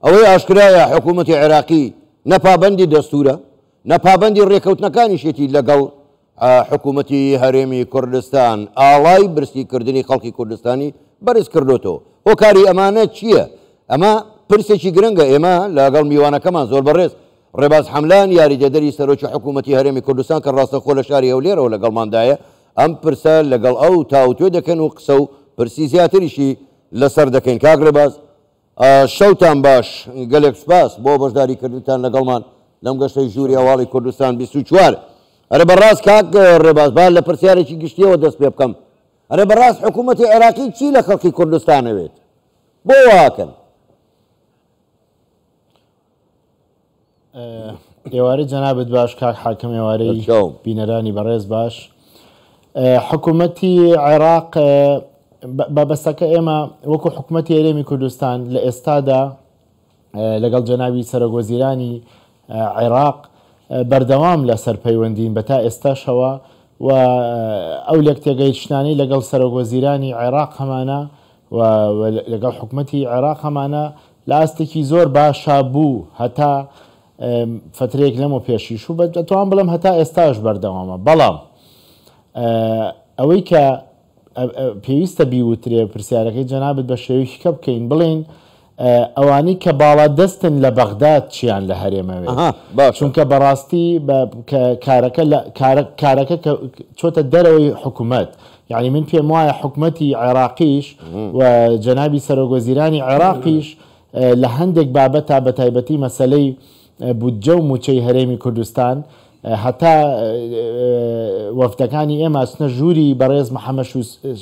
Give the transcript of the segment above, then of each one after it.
ئەوەی ئاشکرایە حکوومەتی عێراقی نە پابەندی دەستوورە، نە پابەندی ڕێکەوتنەکانیشێتی لەگەڵ حکوومەتی هەرێمی کوردستان، ئاڵای برسیکردنی خەڵکی کوردستانی بەرز کردۆتەوە. هۆکاری ئەمانە چییە؟ ئەمە پرسێکی گرنگە. ئێمە لەگەڵ میوانەکەمان زۆر بەڕێز ڕێباز حەملان، یاریدەدەری سەرۆکی حکوومەتی هەرێمی کوردستان کە ڕاستەوخۆ لە شاری هەولێرەوە لەگەڵماندایە، ئەم پرسە لەگەڵ ئەو تاوتوێ دەکەن و قسە و پرسی زیاتریشی لەسەر دەکەین. کاک ڕێباز شەوتان باش، گەلێک سوپاس بۆ بەشداری کردنتان لەگەڵمان لەم گەشتەی ژووری هەواڵی کوردستان 24. ئەرێ بەڕاست کاک ڕێباز با لە پرسیارێکی گشتیەوە دەست پێ بکەم، ئەرێ بەڕاست حکوومەتی عێراقی چی لە خەڵکی کوردستان ئەوێت؟ بۆ واکەن؟ ئێوارەی جەنابت باش کاک حاکم، ئێوارەی بینەرانی بەڕێز باش. حکوومەتی عێراق بابەستەکە ئێمە وەکو حکوومەتی هەرێمی کوردستان لە ئێستادا لەگەڵ جەنابی سەرۆک وەزیرانی عێراق بەردەوام لەسەر پەیوەندین بە تا ئێستاشەوە و ئەو لێک تێگەیشتنانەی لەگەڵ سەرۆک وەزیرانی عێراق هەمانە و لەگەڵ حکوومەتی عێراق هەمانە لە ئاستێکی زۆر باشا بوو هەتا فترەیەک لەمە پێشیش و دەتوان بڵێم هەتا ئێستاش بەردەوامە. بەڵام ئەوەی کە پێویستە بیوترێ، پرسیارەکەی جەنابت بە شێوەیەکی کە بکەین بڵێین ئەوانەی کە باڵا دەستن لە بەغداد چیان لە هەرێمەوێت، چونکە بەڕاستی کارەکە کارەکە چۆتە دەرەوەی حکوومەت. یعنی من پێم وایە حکوومەتی عێراقیش و جەنابی سەرۆک وەزیرانی عێراقیش لە هەندێک بابەتە بە تایبەتی مەسەلەی بودجە و موچەی هەرێمی کوردستان هەتا وەفدەکانی ئێمە ئەچنە ژووری بەڕێز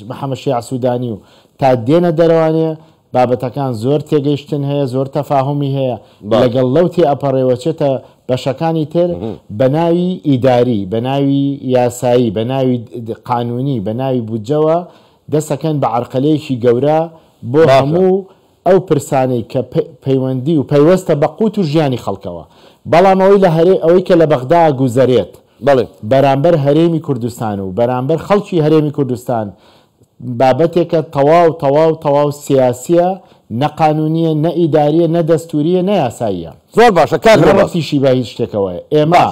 محەممەد شیاع سوودانی و تا دێنە دەرەوانێ بابەتەکان زۆر تێگەیشتن هەیە، زۆر تەفاهمی هەیە، لەگەڵ لەو تێ ئەپەڕێوەچێتە بەشەکانی تر بە ناوی ئیداری، بە ناوی یاسایی، بە ناوی قانونی، بە ناوی بودجەوە دەسەکەن بە عەرقەلەیەکی گەورە بۆ هەموو ئەو پرسانەی کە پەیوەندی و پەیوەستە بە قوت و ژیانی خەڵکەوە. بەڵام ئەوەی لە هەرێ ئەوەی کە لە بەغدا گوزەرێت بەرامبەر هەرێمی کوردستان و بەرامبەر خەڵکی هەرێمی کوردستان بابەتێکە تەواو تەواو تەواو سیاسیە، نە قانونیە، نە ئیداریە، نە دەستوریە، نە یاساییە. زۆر باشە کاک نە ڕێباز. ڕەبتیشی بە هیچ شتێکەوەیە. ئێمە.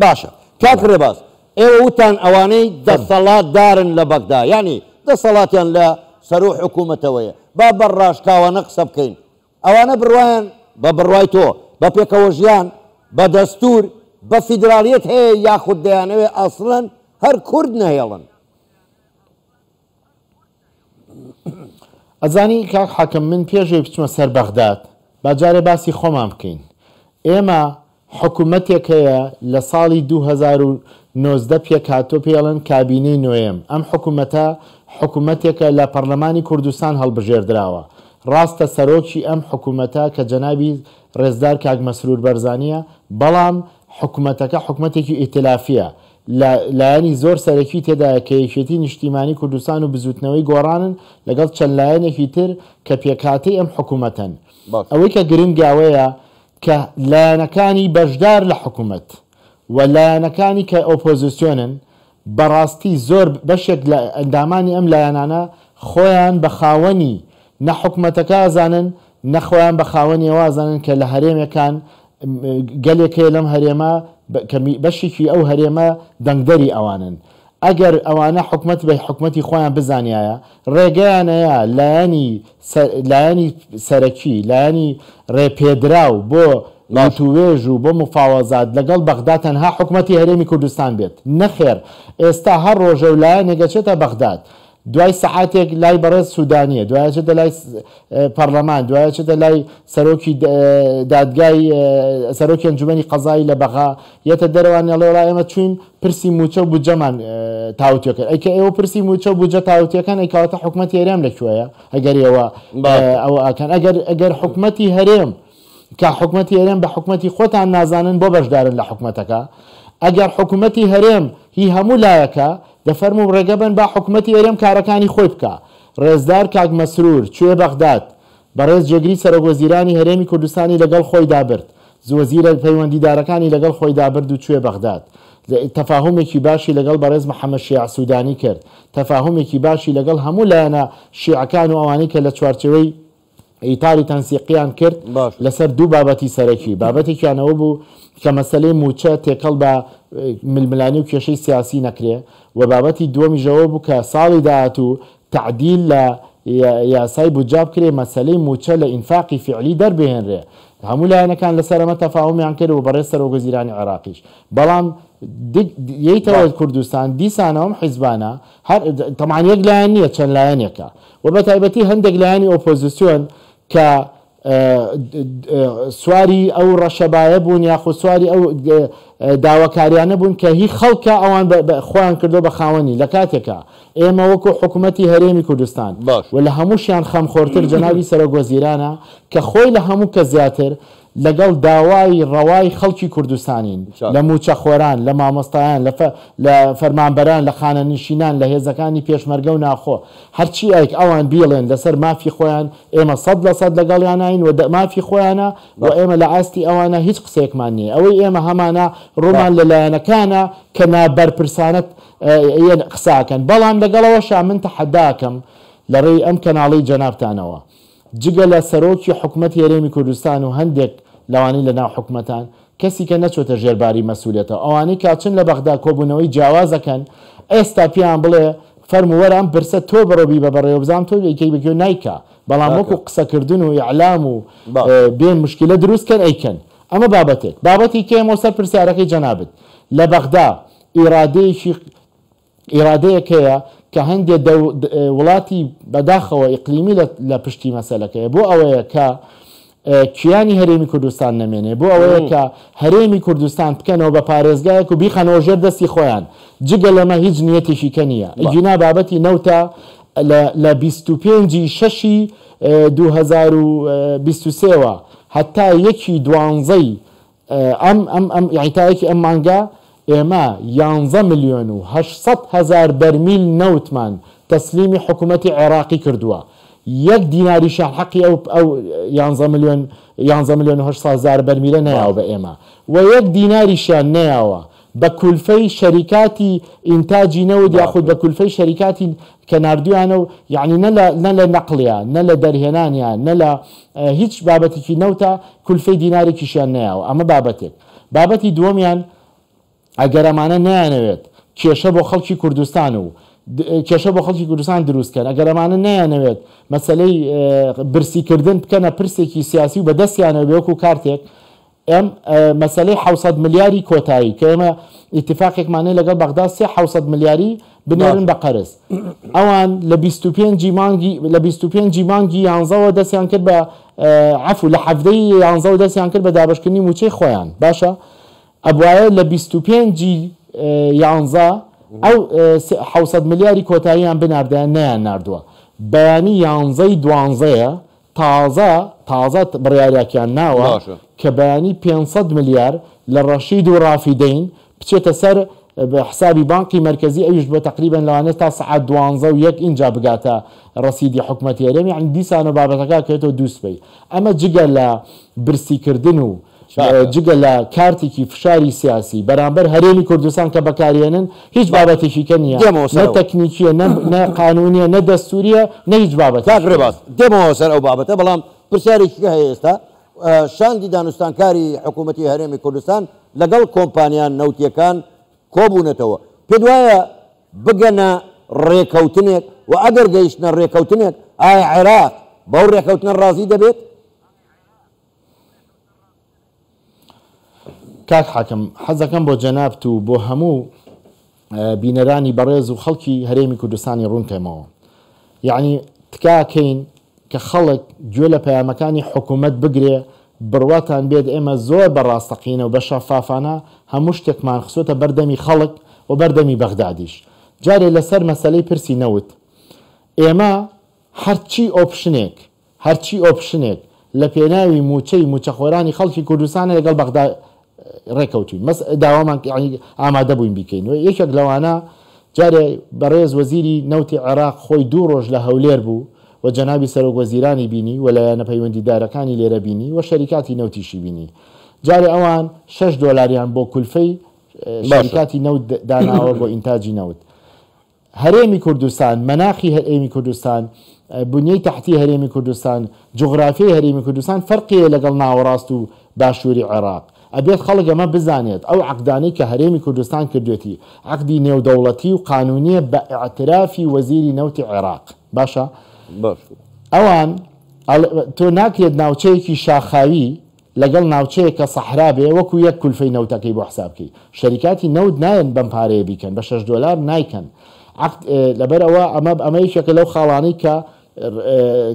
باش باشە کاک ڕێباز، ئێوە وتان ئەوانەی دەسەڵاتدارن لە بەغدا، یانی دەسەڵاتیان لە سەروو حکوومەتەوەیە، با بە ڕاشکاوانە قسە بکەین، ئەوانە بڕوایان بە بڕوای تۆ بە پێکەوەژیان، بە دەستوور، بە فیدراڵیەت هەیە یاخود دەیانەوێ ئەسڵەن هەر کورد نەهێڵن؟ ئەزانی کاک حاکم من پێش ئەوەی بچمە سەر بەغداد با جارێ باسی خۆمان بکەین. ئێمە حکومەتێک هەیە لە ساڵی 2019 پێکهاتووە پێی ئەڵێن کابینەی نۆیەم. ئەم حکومەتە حکومەتێکە لە پەرلەمانی کوردستان هەڵبژێردراوە. ڕاستە سەرۆکی ئەم حکومەتە کە جەنابی ڕێزدار کاک مەسرور بەرزانییە، بەڵام حکومەتەکە حکومەتێکی ئیتلافییە لە لایەنی زۆر سەرەکی تێدایە کە یەکێتی نیشتیمانی کوردستان و بزوتنەوەی گۆڕانن لەگەڵ چەند لایەنێکی تر کە پێکهاتەی ئەم حکومەتەن. ئەوەی کە گرنگە ئەوەیە کە لایەنەکانی بەشدار لە حکومەت و لایەنەکانی کە ئۆپۆزیسیۆنن بەڕاستی زۆر بەشێک لە ئەندامانی ئەم لایەنانە خۆیان بە خاوەنی نە حکومەتەکە ئەزانن نە خۆیان بە خاوەنی ئەوە ئەزانن کە لە هەرێمێکان گەلێک هەیە لەم هەرێمە کە بەشێکی ئەو هەرێمە دەنگدەری ئەوانن. ئەگەر ئەوانە حکومەت بە حکومەتی خۆیان بزانیایە ڕێگەیان ئەیا لایەنی لایەنی سەرەکی لایەنی ڕێپێدراو بۆ وتووێژ و بۆ مفاوەزات لەگەڵ بەغدا تەنها حکومەتی هەرێمی کوردستان بێت. نەخێر ئێستا هەر ڕۆژە و لایەنێک ئەچێتە بەغداد دوای سەعاتێک لای بەڕێز سودانیە، دوای ئەچێتە لای پەڕلەمان، دوای ئەچێتە لای سەرۆکی دادگای سەرۆکی ئەنجومەنی قەزایی لە بەغا، یەتە دەرەوە نێڵێ وەڵا ئێمە چوین پرسی موچە و بودجەمان تاوتوێ کرد. ئەی کە ئێوە پرسی موچە و بودجە تاوتوێکەن، ئەی کەواتە حکومەتی هەرێم لە کوێیە؟ ئەگەر ئێوە ئەوە ئەکەن، ئەگەر ئەگەر حکومەتی هەرێم کە حکومەتی هەرێم بە حکومەتی خۆتان نازانن بۆ بەشدارن لە حکومەتەکە؟ ئەگەر حکومەتی هەرێم هی هەموو لایەکە، دەفەرموو ڕێگە بەن با حکومەتی هەرێم کارەکانی خۆی بکا. ڕێزدار کاک مەسرور چویە بەغداد، بەڕێز جێگری سەرۆک وەزیرانی هەرێمی کوردستانی لەگەڵ خۆیدا برد، وەزیرە پەیوەندیدارەکانی لەگەڵ خۆیدا برد و چویە بەغداد. تەفاهومێکی باشی لەگەڵ بەڕێز محەمەد شیاع سودانی کرد. تەفاهومێکی باشی لەگەڵ هەموو لایەنە شیعەکان و ئەوانەی کە لە چوارچێوەی. ئیتاری تەنسیقیان کرد لەسەر دوو بابەتی سەرەکی، بابەتێکیان ئەوە بوو کە مەسەلەی مووچە تێکەڵ بە ململانێ و کێشەی سیاسی نەکرێ و بابەتی دووەمیش ئەوە بوو کە ساڵی داهاتوو تەعدیل لە یاسای بودجە بکرێ مەسەلەی مووچە لە ئینفاقی فیعلی دەربهێنرێ. هەموو لایەنەکان لەسەر ئەمە تەفاهومیان کرد و بەڕێز سەرۆکوەزیرانی عێراقیش. بەڵام یەیتەوە کوردستان دیسانەوە ئەم حیزبانە هەر تەبعەن یەک لایەن نییە چەند لایەنێکە و بە تایبەتی هەندێک لایەنی ئۆپۆزیسیۆن کە سواری ئەو ڕەشەبایە بوون یاخود سواری ئەو داواکاریانە بوون کە هی خەڵکە ئەوان خۆیان کردو بە خاوەنی لە کاتێکا ئێمە وەکو حکوومەتی هەرێمی کوردستان و لە هەمووشیان خەمخۆرتر جەنابی سەرۆک وەزیرانە کە خۆی لە هەموو کەس زیاتر لەگەڵ داوای ڕەوای خەڵکی کوردستانین، لە مووچەخۆران، لە مامۆستایان، لە لە فەرمانبەران، لە خانەنشینان، لە هێزەکانی پێشمەرگە و ناوخۆ، هەرچییەک ئەوان بیڵێن لەسەر مافی خۆیان، ئێمە 100% لەگەڵیانین و مافی خۆیانە و ئێمە لە ئاستی ئەوانە هیچ قسەیەکمان نییە. ئەوەی ئێمە هەمانە ڕوومان لە لایەنەکانە کە نابەرپرسانە قسە ئەکەن، بەڵام لەگەڵ ئەوەشا من تەحەدا ئەکەم لە ڕێی ئەم کەناڵەی جەنابتانەوە، جگە لە سەرۆکی حکومەتی هەرێمی کوردستان و هەندێک لەوانەی لە ناو حکومەتان، کەسی کە نەچۆتە ژێر باری مەسولیەتەوە. ئەوانەی کە ئەچن لە بەغدا کۆبوونەوەی جیاواز ئەکەن، ئێستا پێیان بڵێ فەرموو وەرە ئەم پرسە تۆ بڕۆ بیبە بەڕێوە بزانم تۆ ئەیکەی بە کوێ نایکا. بەڵام وەکو قسەکردن و ئیعلام و بێن موشکیلە دروست کەن ئەیکەن. ئەمە بابەتێک. بابەتی کەیەمەوە سەر پرسیارەکەی جەنابت. لە بەغدا ئیرادەیەکی ئیرادەیەک هەیە کە هەندێ وڵاتی بەداخەوە ئیقلیمی لە پشتی مەسەلەکەیە بۆ ئەوەیە کە کیانی هەرێمی کوردستان نەمێنێ بۆ ئەوەیە کە هەرێمی کوردستان بکەنەوە بە پارێزگایەک و بیخەنەوە ژێر دەستی خۆیان جگە لەمە هیچ نیەتێکی کە نییە ئەگینا بابەتی نەوتە لە 25 ی شەشی 2023 وە هەتا یەکی دوانزەی ئەم ئەم ئەم یانی تا یەکی ئەم مانگە ئێمە 11,800,000 بەرمیل نەوتمان تەسلیمی حکوومەتی عێراقی کردووە. یەک دیناریشیان حەقی ئەو ئەو یانزە ملیۆن 11,800,000 بەرمیلە نەیاوە بە ئێمە و یەک دیناریشیان نەیاوە بە کولفەی شەریکاتی ئینتاجی نەوت یاخود بە کولفەی شەریکاتی کە ناردویانە و یەعنی نە لە نە لە نەقڵیا نە لە دەرهێنانیا نە لە هیچ بابەتێکی نەوتا کولفەی دینارێکیشیان نەیاوە ئەمە بابەتێک بابەتی دووەمیان ئەگەر ئەمانە نەیانەوێت کێشە بۆ خەڵکی کوردستان و کێشە بۆ خەڵکی کوردستان دروست کەن ئەگەر ئەمانە نەیانەوێت مەسەلەی برسیکردن بکەنە پرسێکی سیاسی و بەدەستیانەوە بێ وەکو کارتێک ئەم مەسەلەی 700 ملیاری کۆتایی کە ئێمە ئیتیفاقێکمان هەیە لەگەڵ بەغدا سێ 700 ملیاری بنێرن بە قەرز ئەوان لە 25 ی مانگی لە 25 ی مانگی یانزەوە دەستیان کرد بە عەفو لە 17 ی یانزەوە دەستیان کرد بە دابەشکردنی مووچەی خۆیان باشە ئەبوایە لە 25 ی یانزە ئەو 700 ملیاری کۆتاییان بناردایە نەیان ناردووە بەیانی یانزەی دوانزەیە تازە تازە بڕیارێکیان ناوە باشە. کە بەیانی 500 ملیار لە ڕەشید و ڕافیدەین بچێتە سەر حسابی بانقی مەرکەزی ئەویش بۆ تەقریبەن لەوانەیە تا سەعات دوانزە و یەک ئینجا بگاتە ڕەسیدی حکومەتی هەرێم یەعنی دیسانەوە بابەتەکە ئەکەوێتەوە دوو سبەی ئەمە جگە لە برسی کردن و چاکە. جگە لە کارتێکی فشاری سیاسی بەرامبەر هەرێمی کوردستان کە بەکاریێنن هیچ بابەتێکی کە نییە دێمەوە نە سەر ئەو. تەکنیکیە نە نە قانونیە نە دەستوریە نە هیچ کاک بابەتێکی ڕێباز دێمەوە سەر ئەو بابەتە بەڵام پرسیارێکی کە هەیە ئێستا شاندی دانوستانکاری حکوومەتی هەرێمی کوردستان لەگەڵ کۆمپانیا نەوتیەکان کۆبوونەتەوە پێت وایە بگەنە ڕێکەوتنێک و ئەگەر گەیشتنە ڕێکەوتنێک ئایا عێراق بەو ڕێکەوتنە ڕازی دەبێت؟ کاک حاکم حەزەکەم بۆ جەنابت و بۆ هەموو بینەرانی بەڕێز و خەڵکی هەرێمی کوردستانی ڕوون کەمەوە یەعنی تکاکەین کە خەڵک گوێ لە پەیامەکانی حکوومەت بگرێ بڕواتان بێت ئێمە زۆر بە ڕاستەقینە و بە شەفافانە هەموو شتێکمان خستۆتە بەردەمی خەڵک و بەردەمی بەغدادیش جارێ لەسەر مەسەلەی پرسی نەوت ئێمە هەرچی option ێک هەرچی option ێک لە پێناوی مووچەی مووچەخۆرانی خەڵکی کوردستانە لەگەڵ بەغدا ڕێکەوتوین مەس داوامان یانی ئامادە بووین بیکەین و یەکێک لەوانە جارێ بەڕێز وەزیری نەوتی عێراق خۆی دوو ڕۆژ لە هەولێر بوو و جەنابی سەرۆک وەزیرانی بینی و لایەنە پەیوەندیدارەکانی لێرە بینی و شەریکاتی نەوتیشی بینی جارێ ئەوان شەش دۆلاریان بۆ کولفەی شەریکاتی نەوت داناوە بۆ ئینتاجی نەوت هەرێمی کوردستان، مەناخی هەرێمی کوردستان، بنیەی تەحتی هەرێمی کوردستان، جوغرافیای هەرێمی کوردستان فەرقی هەیە لەگەڵ ناوەڕاست و باشووری عێراق. ئەبێت خەڵک ئەمە بزانێت، ئەو عەقدانەی کە هەرێمی کوردستان کردوێتی، عەقدی نێودەوڵەتی و قانونییە بە ئیعترافی وەزیری نەوتی عێراق. باشە؟ ئەوان تۆ ناکرێت ناوچەیەکی شاخاوی لەگەڵ ناوچەیەک کە سەحرا بێ وەکو یەک کولفەی نەوتەکەی بۆ حساب کەی. شەریکاتی نەوت نایەن بەم پارەیە بیکەن، بە شەش دۆلار نایکەن. عەقد لەبەر ئەوە ئەمە ئەمە یەکێکە لەو خاڵانەی کە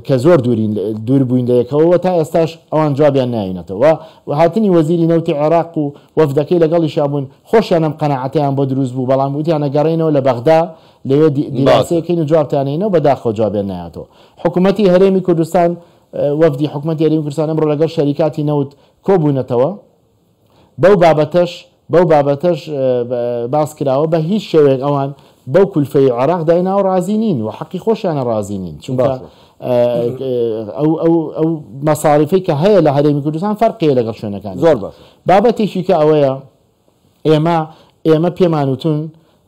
کە زۆر دوورین دوور بووین لە یەکەوە و تا ئێستاش ئەوان جوابیان ناوینەتەوە و هاتنی وەزیری نەوتی عێراق و وەفدەکەی لەگەڵیشا بوون خۆشیان ئەم قەناعەتەیان بۆ دروست بوو بەڵام وتیان ئەگەڕێینەوە لە بەغدا لەوێ دیراسەیەکەین و جوابتان ئەینەوە بەداخەوە جوابیان نایاتەوە حکوومەتی هەرێمی کوردستان وەفدی حکومەتی هەرێمی کوردستان ئەمڕۆ لەگەڵ شەریکاتی نەوت کۆبوونەتەوە، بەو بابەتەش بەو بابەتەش باس کراوە، بە هیچ شێوەیەک ئەوان بەو کولفەی عێراق دایناوە ڕازی نین و حەقی خۆشیانە ڕازی نین، چونکە ئەو ئەو ئەو مەساریفەی کە هەیە لە هەرێمی کوردستان فەرقی هەیە لەگەڵ شوێنەکانی زۆر باش. بابەتێکی کە ئەوەیە ئێمە ئێمە پێمان وتون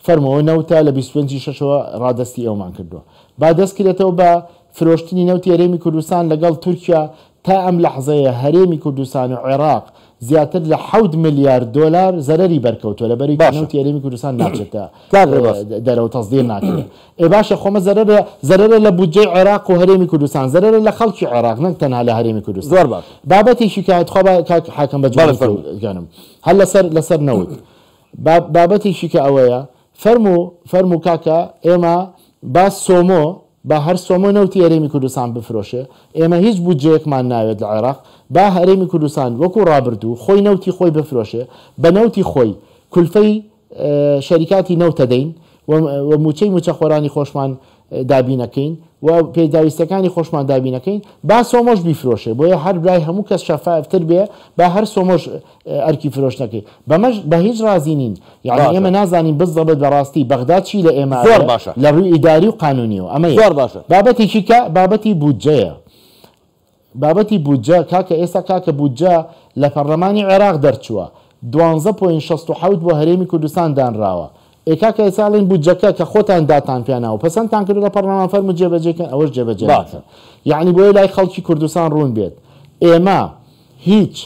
فەرموو نەوتە لە 25 ی شەشەوە ڕادەستی ئێوەمان کردووە با دەست کرێتەوە بە فرۆشتنی نەوتی هەرێمی کوردستان لەگەڵ تورکیا تا ئەم لەحزەیە هەرێمی کوردستان و عێراق زیاتر لە حەوت ملیار دۆلار زەرەری بەرکەوتووە لەبەرئەوەی کە باشە نەوتی هەرێمی کوردستان ناچێتە کاک ڕێباز. دەرەوە تەسدیر ناکرێ ئێ باشە خۆمە زەرەرە زەرەرە لە بودجەی عێراق و هەرێمی کوردستان زەرەرە لە خەڵکی عێراق نەک تەنها لە هەرێمی کوردستان زۆر باشە. بابەتێکی کە تخوا با کاک حاکم بە بەڵێ جوانی فەرموو. گیانم هەر لەسەر لەسەر نەوت با بابەتێکی کە ئەوەیە فەرموو فەرموو کاکە ئێمە با سۆمۆ با هەر سۆمۆ نەوتی هەرێمی کوردستان بفرۆشێ ئێمە هیچ بودجەیەکمان ناوێت لە عێراق با هەرێمی کوردستان وەکو ڕابردوو خۆی نەوتی خۆی بفرۆشێ بە نەوتی خۆی کولفەی شەریکاتی نەوتە دەین و موچەی موچەخۆرانی خۆشمان دابینەکەین و پێداویستیەکانی خۆشمان دابینەکەین با سۆمۆش بیفرۆشێ بۆیە هەر لای هەموو کەس شەفافتر بێ با هەر سۆمۆش ئەرکی فرۆشتنەکەی بەمەش بە هیچ ڕازی نین یعنی باشە. ئێمە نازانین بزەبت بەڕاستی بەغدا چی لە ئێمە زۆر ئەوێ باشە. لە ڕووی ئیداری و قانونیەوە ئەمە یەک زۆر باشە. بابەتێکی کە بابەتی بودجەیە بابەتی بودجە کاکە ئێستا کاکە بودجە لە پەڕلەمانی عێراق دەرچووە دوانزە point 67 بۆ هەرێمی کوردستان دانراوە ئێ کاکە ئێستا ئەڵێن بودجەکە کە خۆتان داتان پیاناوە پەسەندتان کردو لە پەڕلەمان فەرموو جێبەجێ کەن ئەوەش جێبەجێ باشە. ناکەن یەعنی بۆیە لای خەڵکی کوردستان ڕوون بێت ئێمە هیچ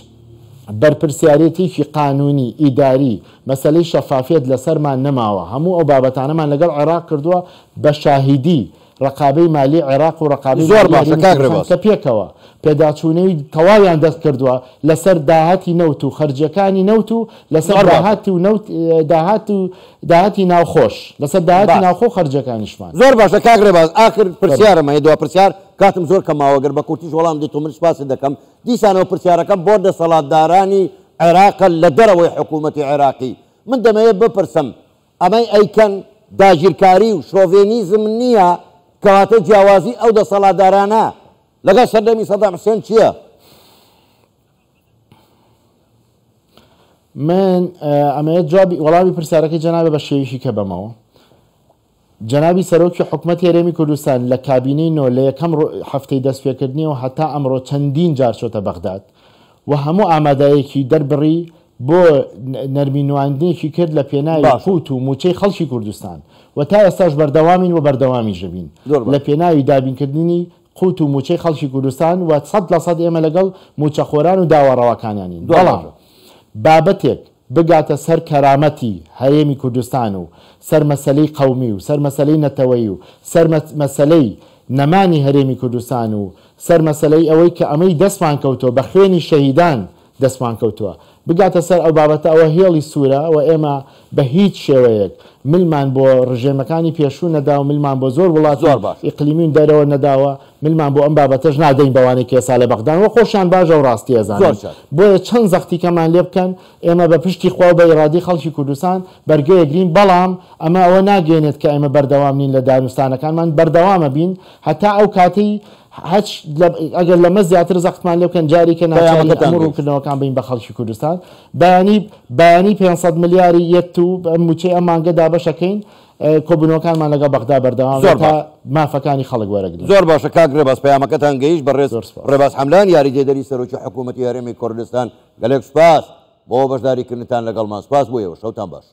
بەرپرسیارێتیکی قانونی ئیداری مەسەلەی شەفافیەت لەسەرمان نەماوە هەموو ئەو بابەتانەمان لەگەڵ عێراق کردووە بە شاهیدی ڕەقابەی مالی عێراق و ڕەقابەی زۆر مالی باشە هەرێمی کاک کوردستان ڕێباز. کە پێکەوە پێداچوونەوی تەواویان دەست کردووە لەسەر داهاتی نەوت و خەرجیەکانی نەوت و لەسەر زۆر باشە. داهاتی و نەوت داهات و داهاتی ناوخۆش لەسەر داهاتی باش. ناوخۆ خەرجیەکانیشمان. زۆر باشە کاک ڕێباز ئاخر فەرموو. پرسیارم هەیە دوا پرسیار کاتم زۆر کەم ماوە گەر بە کورتیش وەڵام دەیتەوە من سوپاست دەکەم دیسانەوە پرسیارەکەم بۆ دەسەڵاتدارانی عێراقە لە دەرەوەی حکوومەتی عێراقی من دەمەوێت بپرسم ئەمەی ئەیکەن داگیرکاری و شۆڤێنیزم نییە کەواتە جیاوازی ئەو دەسەڵاتدارانە لەگەڵ سەردەمی سەدام حوسێن چییە؟ من ئەمەوێت جوابی وەڵامی پرسیارەکەی جەنابە بە شێویشی کە بەمەوە جەنابی سەرۆکی حکومەتی هەرێمی کوردستان لە کابینەی نۆ لە یەکەم هەفتەی دەستپێکردنیەوە هەتا ئەمڕۆ چەندین جار چۆتە بەغداد و هەموو ئامادایەکی دەربڕی بۆ نەرمی نواندنێکی کرد لە پێناوی باشە. قوت و موچەی خەڵکی کوردستان و تا ئێستاش بەردەوامین و بەردەوامیش دەبین زۆر لە باشە. پێناوی دابینکردنی قوت و موچەی خەڵکی کوردستان و 100% ئێمە لەگەڵ موچەخۆران و داوا ڕەواکانیانین. زۆر بەڵام باشە. بابەتێک بگاتە سەر کەرامەتی هەرێمی کوردستان و سەر مەسەلەی قەومی و سەر مەسەلەی نەتەوەیی و سەر مەسەلەی نەمانی هەرێمی کوردستان و سەر مەسەلەی ئەوەی کە ئەمەی دەستمان کەوتووە بە خوێنی شەهیدان دەستمان کەوتووە بگاتە سەر ئەو بابەتە ئەوە هێڵی سوورە و ئێمە بە هیچ شێوەیەک ملمان بۆ ڕژێمەکانی پێشوو نەداوە ملمان بۆ زۆر وڵاتی زۆر باش. ئیقلیمی و دەرەوە نەداوە ملمان بۆ ئەم بابەتەش نادەین بەوانەی کە ئێستا لە بەغدان و خۆشیان باش ئەو ڕاستیە زۆر زانن چاک. بۆیە چەند زەختیکەمان لێ بکەن ئێمە بە پشتی خوا و بە ئیرادەی خەڵکی کوردستان بەرگەیەگرین بەڵام ئەمە ئەوە ناگەێنێت کە ئێمە بەردەوام نین لە دانوستانەکانمان بەردەوامە بین هەتا ئەو کاتەی هەچ ئەگەر لەمە زیاتر زەختمان لێ بکەن جاری کە ناچارین پەیامەکەتان ئەمە گەیشت. ڕوونکردنەوەکان بین بە خەڵکی کوردستان بەیانی 500 ملیاری یەت و موچەی ئەم مانگە دابەشەکەین کۆبوونەوەکانمان لەگەڵ بەغدا بەردەوام زۆر تا باش. مافەکانی خەڵک وەرەگرین. زۆر باشە کاک ڕێباز پەیامەکەتان گەیشت بەڕێز زۆر سوپاس. ڕێباز حەملان یاریدەدەری سەرۆکی حکوومەتی هەرێمی کوردستان گەلێک سوپاس بۆ بەشداریکردنتان لەگەڵمان سوپاس بۆ ئێوە شەوتان باش.